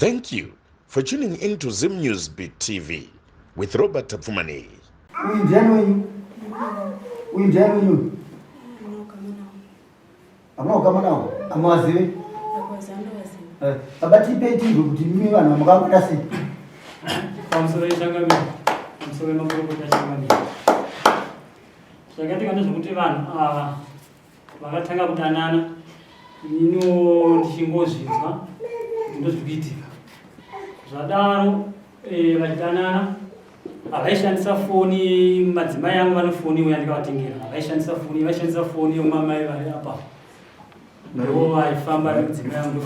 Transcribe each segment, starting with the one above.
Thank you for tuning in to Zim News Beat TV with Robert Tapfumaneyi. Uyu ndiani wenyu? Uyu ndiani wenyu? Hamuna ukama nawo? Hamuvazivi? Eh, baba tipei tinzwe kuti imi vanhu vamakabuda sei? Pamusoro yechangamire, pamusoro yemakurukota changamire. Zvakaitika ndezvekuti vanhu ava vakatanga kudanana ininiwo ndichingozvinzwa kuti ndozviri kuitika zvadaro eh, vachidanana havaishandisa foni madzimai angu vane foni uya ndikavatengera havaishandisa foni vaishandisa foni yomamai vari apa ndo vaifamba nemudzimai angu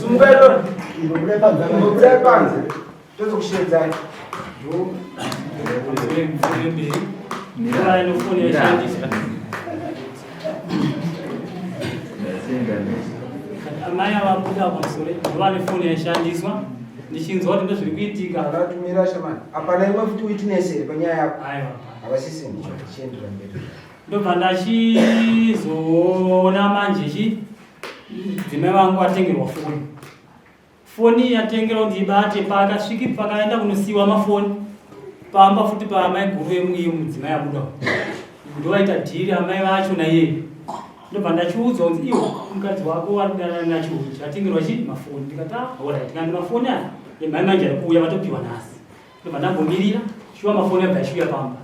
Sumukai panze. Tozokushedzai. Amai avabuda pamusoro ndovane foni yaishandiswa ndichinzwa kuti ndozviri kuitika. Akatumira shamani. Hapana imwe futi witness here panyaya yako? Aiwa. Havasisi ndichiendera mberi. Ndobva ndachizoona manje chi dzimai vangu vatengerwa foni. Foni yatengerwa kuti ibate paakasviki pakaenda kunosiiwa mafoni pamba futi paamaiguru vemuiye mudzimai abuda ndovaita dhiri amai vacho naiye ndobva ndachiudzwa kunzi iwo mukadzi wako ari kudanana nachiuchi atengerwa chi mafoni ndikati ah orit kandi mafoni aya emhai manje ari kuuya vatopiwa nhasi ndobva ndambomirira shuwa mafoni abva achiuya pamba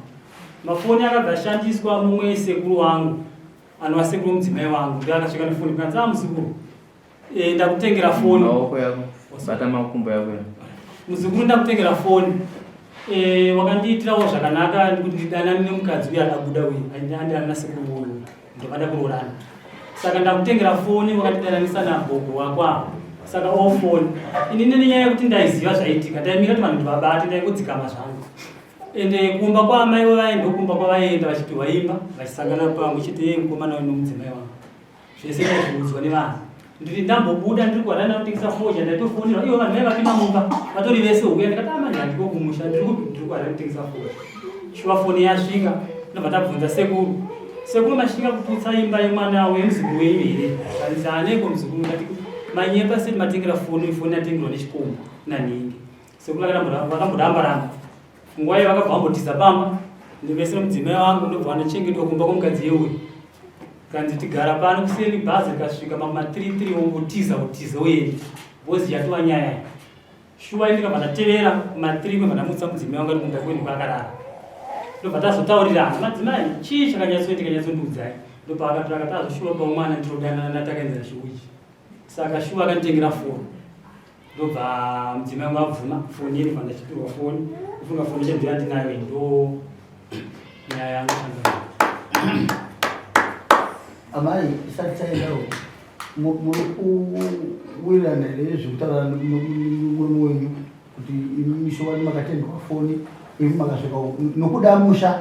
mafoni akabva ashandiswa mumwe sekuru wangu anova sekuru mudzimai wangu ndo akasvika nefoni kanzi a muzukuru Eh, ndakutengera foni. Maoko yako. Bata makumbo yako. Muzukuru ndakutengera foni. Eh, wakandiitirawo zvakanaka ndikuti ndidanane nemukadzi uya akabuda uyu. Andana nasekuru uyu. Ndovada kuroorana. Saka ndakutengera foni wakandidananisa nagogo wako apa. Saka o foni. Ini nenyaya yekuti ndaiziva zvaitika. Ndaimira kuti vanhu ndivabate ndaingodzikama zvangu. Ende kumba kwaamai vavaenda ndokumba kwavaienda vachipiwa imba vachisangana pamwe chete mukomana uyu nomudzimai wangu. Zvese ndazviudzwa nevanhu. Ndiri ndambobuda ndiri kuharare ndakutengesa fodya ndaitofonera ivo vanhu vaiva vapinda mumba vatori vese huya ndikati amani ah, handiko kumusha ndiri kupi ndiri kuharare kutengesa fodya. Shuwa foni yasvika ndobva ndabvunza sekuru. Sekuru masvika kuputsa imba yemwana wemuzukuru wenyu here? Kanzi aneko muzukuru ndati manyepa seti matengera foni foni yatengerwa nechikomba nanhingi. Sekuru vakamboramba ramba. Nguva iyo vakabva vambotiza pamba ndivese nemudzimai wangu ndobva vandochengetwa kumba kwomukadzi yeuyu. Kanzi tigara pano kuseni bhazi rikasvika makuma 33 wongotiza utize uende bhozi yatova nyaya iyi. Shuwa ini ndikabva ndatevera kuma 3 kwebva ndamutsa mudzimai wangu ari kumba kwedu kwaakarara. Ndobva tazotaurirana madzimai chii chakanyatsoitika nyatsondiudzai. Ndopaakatora akati azoshuwa baba mwana ndinodanana natakaenzana chiuchi. Saka shuwa akanditengera foni. Ndobva mudzimai wangu abvuma foni yeni pandachipirwa foni. Kufunga foni chedu yandinayo iyi ndo nyaya yangu changamire. Amai, isati taendawo muri kuwirirana here zvekutaura nomurume wenyu kuti imi mishowani makatengerwa foni imi makasvika nokuda musha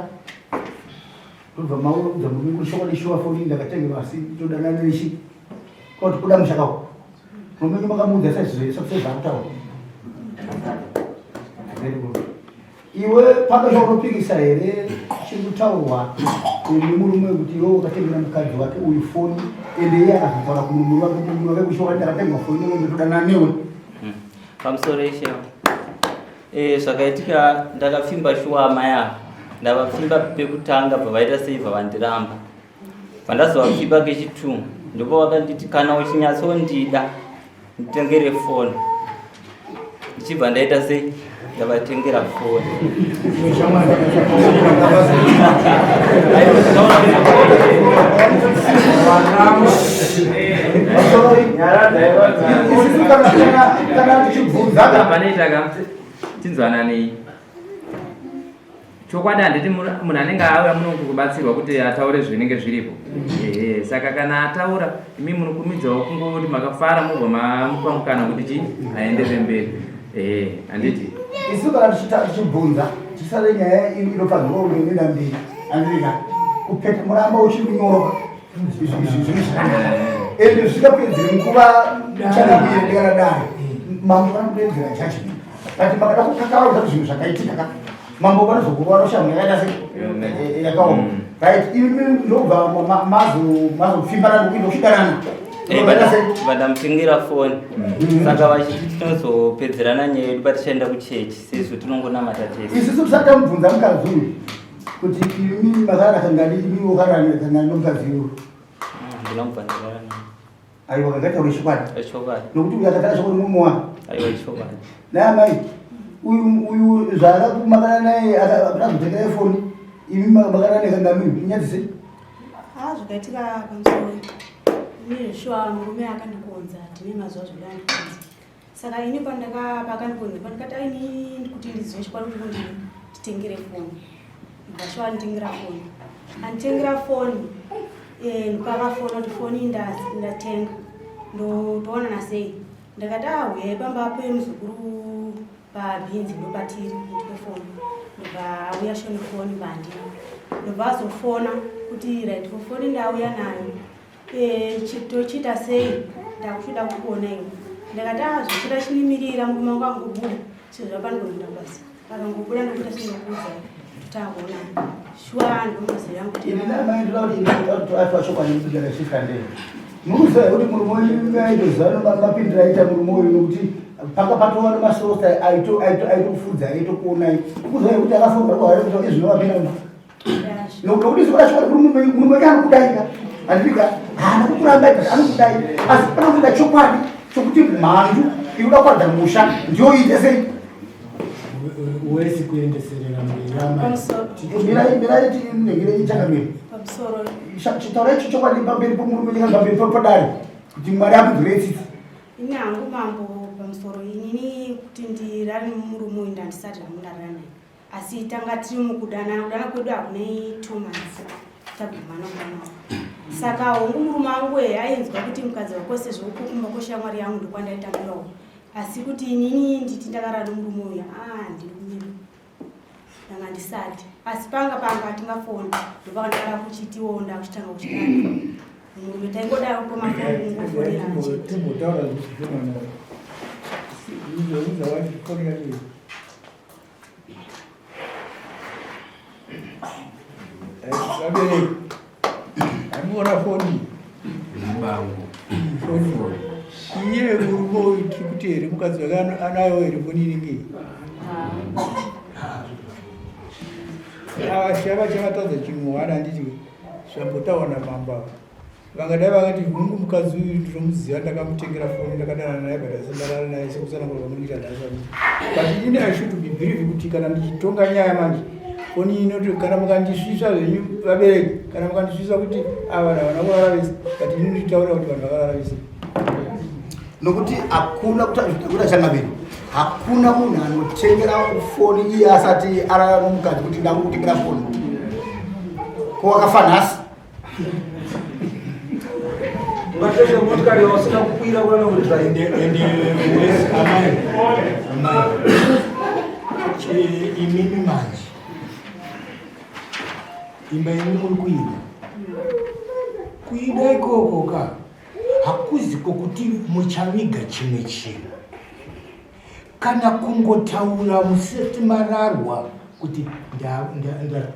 tobva maudza murume kuti showani shuwa foni ndakatengerwa asi todanana nechi kuti kuda musha kako murume wenyu makamuudza sezvaakutaura. Very good. Iwe pano chaunopikisa here chiri kutaurwa nemurume kuti iwe wakatengera mukadzi wake uyu foni ende iye akazotaura kumurume wake murume wake kushoka ndakatengwa foni newe ndotodanana newe. Pamusoro ishe eh, zvakaitika ndakapfimba shuwa amai ava ndavapfimba pekutanga bva vaita sei bva vandiramba pandazovapfimba kechitu ndipo vakanditi kana uchinyatsondida nditengere foni ndichibva ndaita sei ndavatengera foni Panoita tinzwananei Chokwadi handiti munhu anenge auya muno kubatsirwa kuti ataure zvinenge zviripo. Ehe, saka kana ataura imi munokumidzawo kungoti makafara mobva mamupa mukana kuti chi aenderere mberi. Ehe, handiti. Isu kana tichibvunza tisare nyaya inofanirwa kunge inoenda mberi handiti ka kupeta muramba uchiri kunyoroka izvi zvakanaka ende zvisingapedzere nguva changamire kana dare mambo vanopedzera judgment but makada kukakarodza zvinhu zvakaitika ka mambo vanozokurwa roshamu yakaita se eh, eh, yakaoma mm. right imi ndobva mazopfimbana ndokuita uchidanana Eh, vandamutengera foni saka vachiti tinozopedzerana nyaya yedu patichaenda kuchechi sezvo tinongonamata tese isusu tisati tamubvunza mukadzi uyu kuti imi makarara kangani imi wakarara kangani nomukadzi uyu ndinobva ndarara naye Aiwa ngataure chokwadi. Chokwadi. Nokuti uyu akatara chokwadi murume wangu. Aiwa chokwadi. Naye amai uyu uyu zvaakakumakana naye akazotengera ifoni imi makana nekangami nyadzise. Ah zvakaitika pamusoro. Ini shuwa murume akandikonza tine mazuva zvekuti andikonza. Saka ini pandaka pakandikonza pandikati aini kuti ndizive chokwadi kuti kunditengere foni. Ndashuwa anditengera foni. Anditengera foni. Eh, ndipakafona kuti foni ndatenga. Ndotoonana sei? Ndakati ah huyai pamba pemuzukuru pabhinzi ndopatiri ndipe foni. Ndobva auya shoni foni bandina. Ndobva azofona kuti right ko foni ndauya nayo. Eh, tochiita sei? Ndakuchida kukuona iwe. Ndakati ah zvichida chinimirira murume wangu angobuda sezvo apanogona basa. Akangobuda ndokuita sendikuudza tutakuona. Shuwa ndomaziva yangu kuti Ini namai ndoda kuti atwa chokwadi kuti ndakasvika ndei. Muruziva here kuti murume wenyu aitoziva mapindiro aita murume uyu nokuti panga patova nemasosta aitokufudza aitokuonai. Mukuziva here kuti akafonera kuHarare kuti izvi zvinovapinda mumba. Nokuti zuva racho murume wake anokudaika handika haana kukuramba but anokudai asi panokuda chokwadi chokuti mhandu inoda kuwaridza musha ndiyo iite sei wesi kuendeserera mberi mirai tinengere ichakamira taurai chokwadi pamberi pomurume nyika pamberi padare kuti mwari akudzorei tsitsi ini hangu mambo pamusoro inini kuti ndirare murume uyu ndandisati hangu ndarara naye asi tanga tiri mukudanana kudana kwedu hakunei two months tagumana kudanana saka hongu murume wangu e ainzwa kuti mukadzi wako sezvo uko kumba kweshamwari yangu ndokwandaitambirawo asi kuti inini nditi ndakarara nomurume uyu a ndiri kunyima ndanga ndisati asi panga panga tingafoni ndopakandakada kuchitiwo ndakuchitanga kuchidana murume taingodaro pamafoni kungofonera chete timbotaura zvishomana uza wacho foni yacho Vabereki, amuona foni Bangu. Foni. Iye murume uyu tiri kuti here mukadzi wake anayo here foni inenge iyi? Ava shava chavatadza chinhu hwana handiti zvambotaurwa namambo ava. Vangadai vakati hungu mukadzi uyu ndinomuziva ndakamutengera foni ndakadanana naye but asi ndarara naye sekutsanangura kwamunoita nhasi handiti. But ini I should be brief kuti kana ndichitonga nyaya manje foni inoti kana mukandisvitsa zvenyu vabereki kana mukandisvitsa kuti ava vanhu havana kurara vese but ini nditaura kuti vanhu vakarara vese. Nokuti hakuna kuta changamire hakuna munhu anotengera foni iye asati arara nomukadzi kuti ndakukutengera foni ko wakafa nhasi Ungatenge motikari yausina kukwira kana kuti ende ende wesi amai amai imimi manje imba yenyu muri kuida kuida ikoko ka hakuzi kwokuti muchaviga chimwe chinhu Kana kungotaura musati mararwa kuti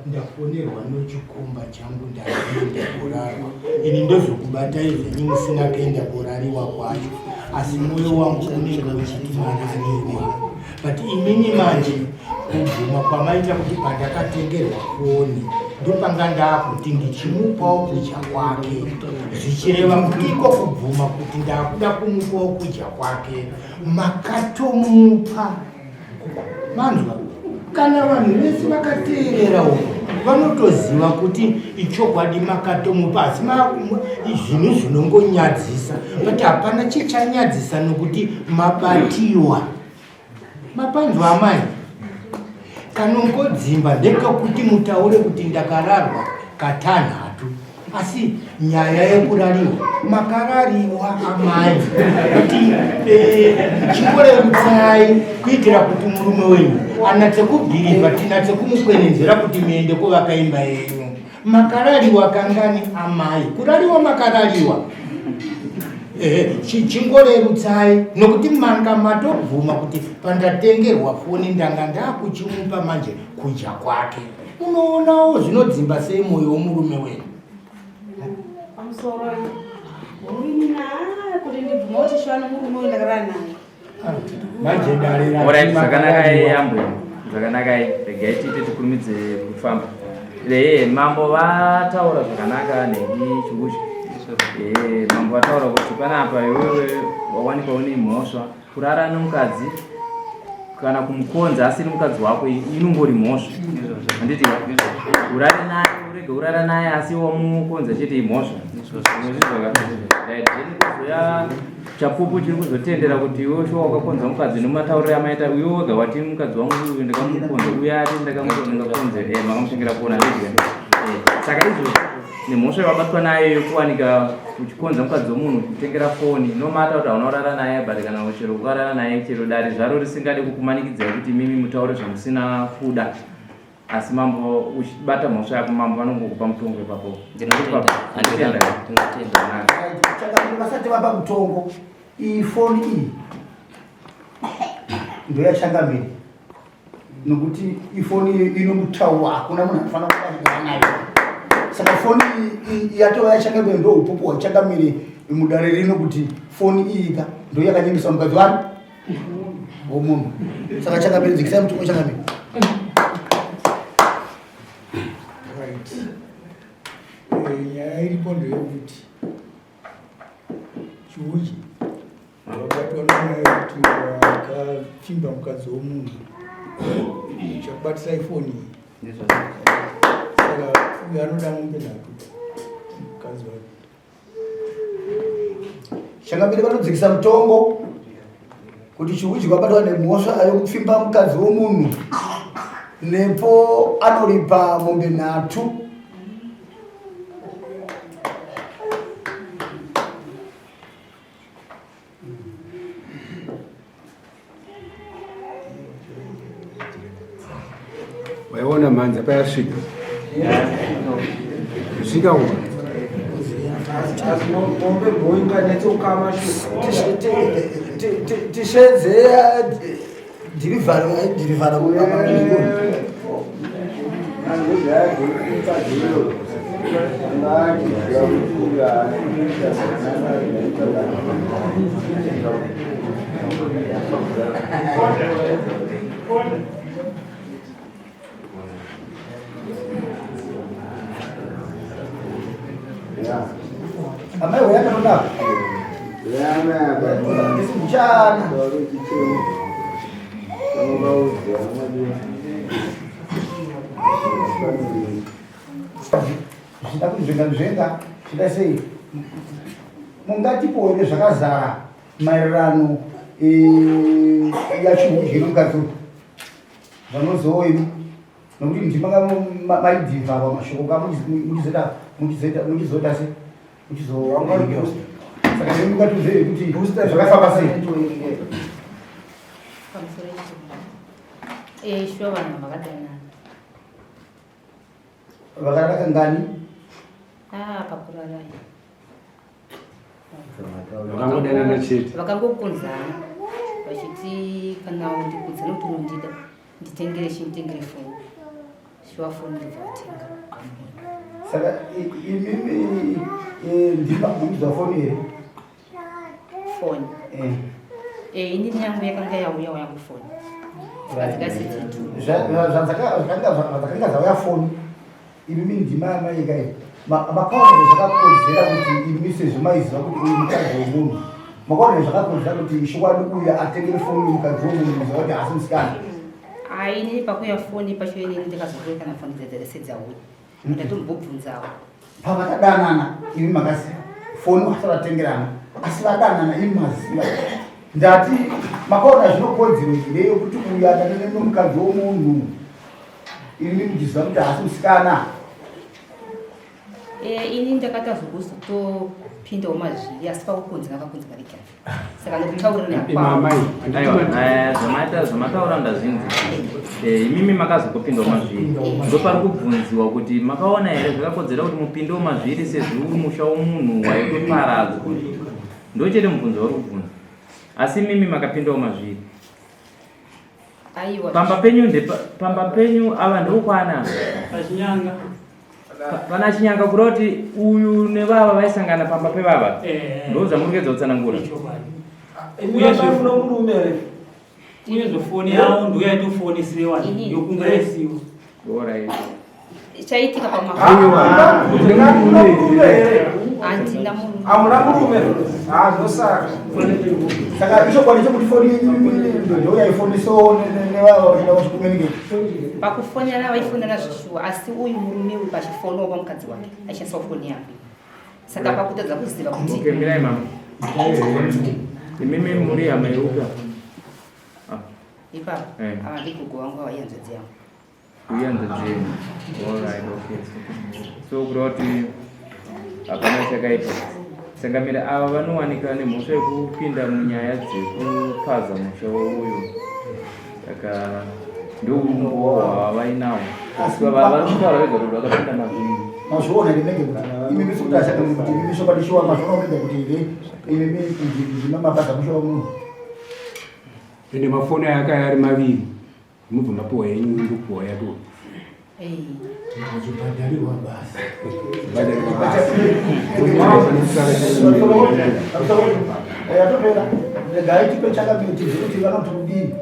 ndafonerwa nochikomba changu ndakuenda korarwa ini ndozokubatai zvenyu musina kuenda korariwa kwacho asi mwoyo wangu unenge uchiti marariwa but imini manje kubvuma kwamaita kuti pandakatengerwa foni ndopanga ndakuti ndichimupawo kudya kwake zvichireva kuti iko kubvuma kuti ndakuda kumupawo kudya kwake Makatomupa manzwa kana vanhu vese vakateerera uko vanotoziva kuti ichokwadi makatomupa asi zvinhu zvinongonyadzisa but hapana chichanyadzisa nokuti mabatiwa mapanzwa amai kanongodzimba ndekekuti mutaure kuti ndakararwa katanhatu asi nyaya yekurariwa makarariwa amai kuti eh, chikorerutsai kuitira kuti murume wenyu anatse kubhirivha tinatse kumukwenenzera kuti muende kuvaka imba yenyu makarariwa kangani amai kurariwa makarariwa eh, chingorerutsai nokuti manga matobvuma kuti pandatengerwa foni ndanga ndakuchimupa manje kudya kwake Unoonawo zvinodzimba sei moyo womurume wenyu? Pamusoro. Munin'ina kuti ndibvuma kuti shuwa nomurume uyu ndakarara naye. Manje dare ra Alright, zvakanaka yambo. Zvakanaka regai tiite tikurumidze kufamba. Ee, mambo vataura zvakanaka nhengi Chiuchi. Ee, mambo vataura kuti panapa iwewe wawanikwa une mhosva kurara nomukadzi kana kumukonza asiri mukadzi wako inongori mhosva. Handiti urare naye urege kurara naye asi wamukonza chete imhosva. Unozvizwa ka? Right, then kuzoya Chapupu chiri kuzotendera kuti iwe shuwa wakakonza mukadzi nematauriro amaita iwe wega wati mukadzi wangu uyu ndakamukonza uye ati ndakamukonza eh, makamutengera kuona ndidya eh, saka izvozvo nemhosva yawabatwa nayo yekuwanika uchikonza mukadzi wemunhu kutengera foni no matter kuti hauna kurara naye but kana chero ukarara naye chero dare zvaro risingade kukumanikidzai kuti mimi mutaure zvamusina kuda Asi mambo uchibata mhosva yako mambo vanongokupa mutongo ipapo. Ndinotenda. Ndinotenda. Ndinotenda. Chakati vasati vapa mutongo iyi foni iyi ndoyachangamire nokuti ifoni iyi inomutauro hakuna munhu anofanira kubatikana nayo saka foni iyi yatova yachangamire ndo upupu hwachangamire mudare rino kuti foni iyi ka ndo yakanyengesa mukadzi wani womunhu saka changamire dzikisai mutongo changamire Right. Eh, nyaya iripo ndeyekuti chiuchi wabatwa nenyaya yekuti wakapfimba mukadzi womunhu chakubatisai foni iyi saka uyo anoda mombe nhatu mukadzi wake Changamire vanodzikisa mutongo kuti Chiuji wabatwa nemhosva yokupfimba mukadzi womunhu nepo anoripa mombe nhatu. Waiona mhanza payasvika kusvika uko Tishedze dhirivhara dhirivhara Amai weya kanoda. Mchana. Zvichida kunzvenga nzvenga, zvichida sei. Mungatipo here zvakazara maererano eh, yachiudyi nomukadzi uyu zvanozowo imi nokuti ndima maidhivha ava mashoko ka muchizoita muchizoita muchizoita sei muchizoa saka ndimi mungatiudzei kuti zvakafamba sei pamusoro eh, shuwa vanhu vakadanana vakarara kangani ah, pakurara Vakangodanana chete. Vakangokunzana vachiti kana undikudza nokuti unondida nditengere chi nditengere foni. Shuwa foni ndobva vatenga. Saka imimi eh, ndibabvunzwa foni here? Foni. Eh. Eh, inini yangu yakanga yauya yangu foni. Zvakanga zvauya foni Imimi ndima yamai kai makaona here zvakakodzera kuti imi sezvo maiziva kuti uyu mukadzi wemunhu makaona here zvakakodzera kuti chokwadi uyu atengere foni uyu mukadzi wemunhu muziva kuti haasi musikana Ayi inini pakuya foni pacho inini ndakazokuya kana foni dzedzese dzauya ndatombobvunzawo pavakadanana imi makaziva foni vasavatengerana asi vadanana imi maziva ndati makaona zvinokodzero here yokuti uyu adanane nomukadzi womunhu Ini muchiziva kuti haasi musikana. Eh, ini ndakaita zvekuzotopindawo mazviri asi pakukonzera kakonzera rega saka ndikutaurira eh, zvamaita zvamataura ndazvinzi eh, imimi makazokopindawo mazviri ndopari kubvunziwa kuti makaona here zvakakodzera kuti mupindewo mazviri sezvo uri musha womunhu waitoparadzwa ndochete mubvunzo wauri kubvunza asi imimi makapindawo mazviri Aiwa. Pamba penyu ndepa pamba penyu ava ndokwana. Pachinyanga. Pana Chinyanga kureva kuti uyu nevava vaisangana pamba pevava. Eh. Ndo zvamuri kuedza kutsanangura. Uyezve murume here? Uyezve foni yavo ndo yaitofonisewa yokunga isiwo. Alright. Chaitika pama handina murume. Hamuna murume? Ah, zvinosaka. Saka ichokwadi chekuti foni ndo yaifonisawo nevava vachida kucommunicate. Pakufonera vaifonera zvishuwa, asi uyu murume uyu pachifonawo pamukadzi wake aishandisawo foni yangu, saka pakutadza kuziva kuti Okay, mirai mama. Imimi muri hama yeuka. Ipapo Eh. ava ndigogo vangu, ava ihanzvadzi yangu. Uyanza dzenu. Alright, okay. So kureva kuti hapana chakaipa. Sangamira ava vanowanika nemhosva yekupinda munyaya dzekupaza musha weuyo. Saka ndoumbowo hwavainawo. Asi vari kutaura vega kuti vakapinda mazvinhu. Mazviona here mege kuti imimi sekuti ashaka kuti imimi chokwadi shuwa mazviona mege kuti here imimi ndima mapaza musha wemunhu? Ende mafoni aya akaya ari maviri, mubva mapuwa yenyu ndopuwa yako. Achibhadharirwa basa. Bhadharirwa basa. Yatopera, regai tipe changamire tizive kuti vanoti kudini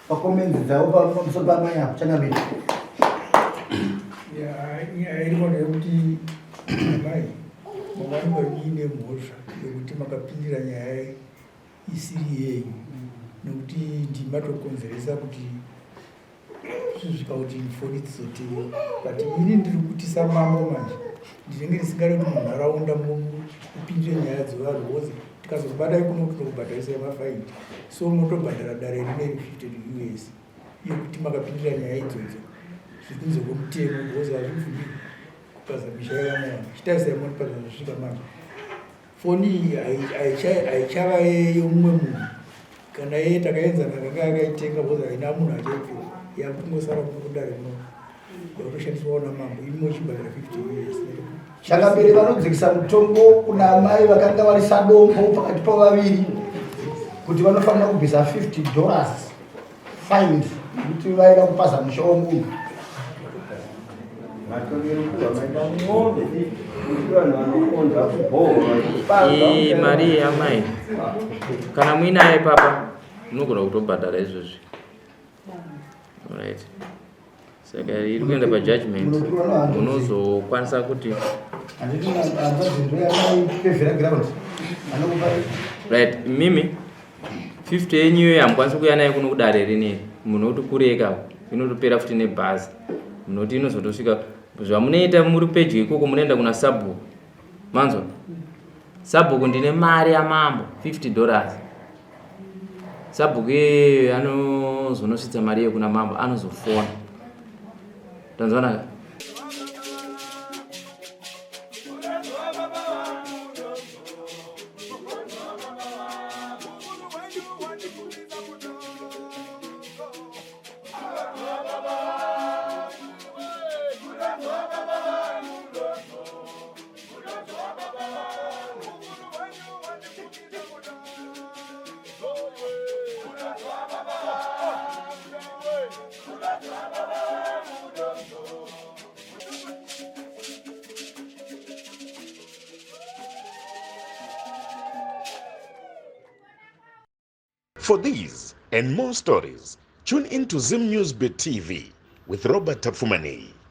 pakomenzi dzavo pamusoro pamai apo, changamire. Nyaya iripo ndeyekuti amai mawanikwa muine mhosva yekuti makapindira nyaya isiri yenyu, nekuti ndimatokonzeresa kuti zvisvika kuti foni dzizotewa. But ini ndiri kuti samambo manje ndinenge ndisingade kuti munharaunda mupindire nyaya dzevanhu vose. Tikazobadai kuno tinokubhadharisai mafaindi, so motobhadhara dare rineri 50 US yekuti makapindira nyaya idzodzo zvekunze kwemutemo, because hazvibvumi kupaza misha yevamwe vanhu. Chitarisai moni pazvazvosvika manje, foni iyi haichava yemumwe munhu kana iye takaenzana akanga akaitenga, because haina munhu achaipiwa, yakungosara kuno kudare kuno yakutoshandiswawo namambo, imi mochibhadhara 50 US. Changamire, vanodzikisa mutongo kuna amai vakanga vari sadombo pakati pavaviri kuti vanofanira kubvisa $50 fine kuti vaida kupaza musha wemunhu. Matongero kuwa maita mombe kuti vanhu vanokonza kubhohwa. Iyi mari yamai kana muinayo ipapa munogona kutobhadhara izvozvi. Alright, saka iri kuenda pajudgment, munozokwanisa kuti Handiti hanzvadzi ndo yamaipevhera ground anokupa? Right, mimi 50 yenyu iyoyo hamukwanisi kuuya nayo kuno kudare rineri, munoti kureka inotopera futi nebhazi, munoti inozotosvika. Zvamunoita muri pedyo ikoko, munoenda kuna sabhuku, manzwa? Sabhuku, ndine mari yamambo $50. Sabhuku iyeyo anozonosvitsa mari iyo kuna mambo, anozofona. Tanzwanaka? For these and more stories, tune in to Zim News Bit TV with Robert Tafumani.